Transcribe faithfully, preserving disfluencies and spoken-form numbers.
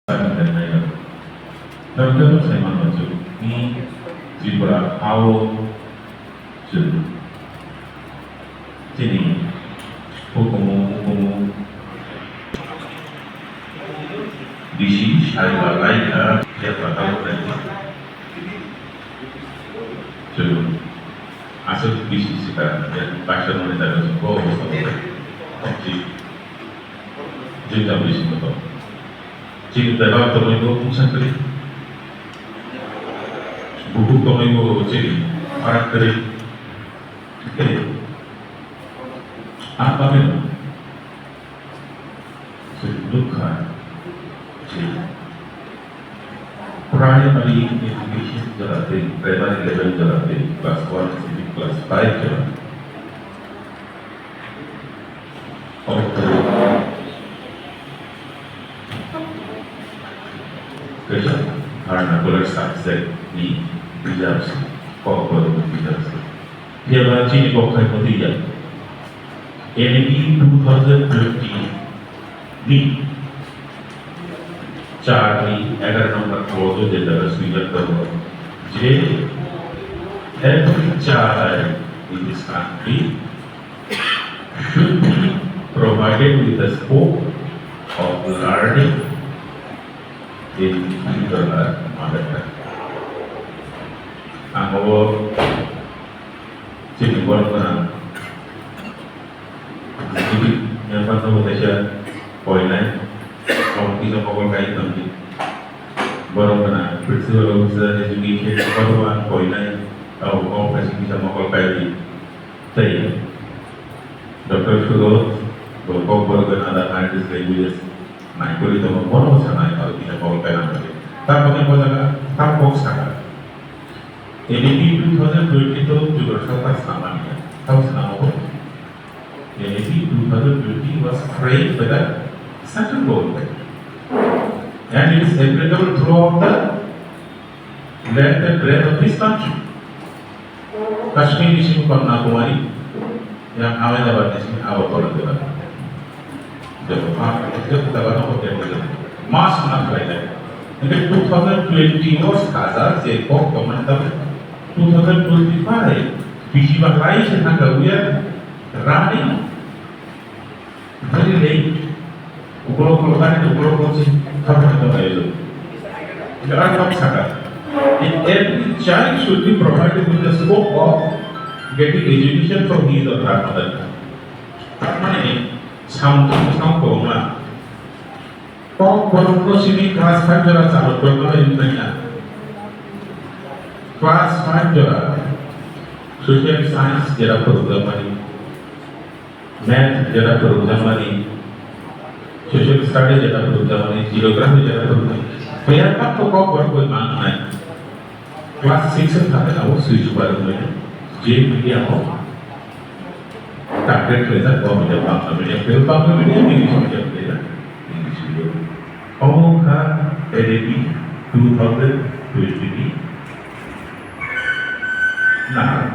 Saimano chwng ni Tripura hao chwng chini hukumu hukumu bisi saiba laika yapha tamo nai chwng aswk bisi sika yang paisa mani jaga chwng bo obostha bo chwng. Jwng jang bisingo tong. Chini bebak tongwi bo mungsa kwrwi. Bukhuk tongwi bo chini farak kwrwi. Tei ang bagwino chwng nukha je primary education jora tei primary level jora tei class one tei class five jora. Obo kwrwi. Kaisa vernacular subject ni bijap se, kokborok ni bijap se. Phiya ba chini kok khai kwtwi ya. N E P two thousand twenty ni char ni egaroh number clause o je jaga swijak tongo je every child in this country should be provided with the scope of learning in his or her mother tongue. Ang abo chini borok gwnang member no kaisa koinai, abo kisa mokol kai tongdi. Borok gwnang principal officer education, borok ang koinai, abo kaisa kisa mokol kai di. Tei Doctor Suroz bo kokborok gwnang da nineteen languages naikolwi tongo, bono sanai aro kisa kok kainang bagwi. Tamoni bo jaga tam kok saka. N E P two thousand twenty to Jyoti Sarkar samani ya. Tamo sanamo bo. N E P two thousand twenty was framed by the central government and it is applicable throughout the length and breadth of this country. Kashmir ni simi Kanyakumari, yang Ahmedabad ni simi Agartala jora. Jora, ah, itu kita baca hotel itu. Mas na khlai lai. Ini two thousand twenty was kaza je kok komentar two thousand twenty-five bisi ba lai se thangka we are running very late. Ukolok ukolok kari ukolok ukolok si khapang khapang ayo. Jangan kok saka. Every child should be provided with the scope of getting education from his or her mother tongue. Tamani samung samung kobongma. Kokborok no simi class five jora chalo tongma bai wngkha. Class five jora social science jera phwrwngjakmani. Math jera phwrwngjakmani, social studies jera phwrwngjakmani, geography jera phwrwngjakmani, bebak kok borok bai mangnai. Class six o thangwi abo swi chuba rwngmani, je medium o target khlaijak, bo medium, Bangla medium, Bangla medium, English medium khlaijak, English medium. Omo wngkha N E P two thousand twenty ni nahar.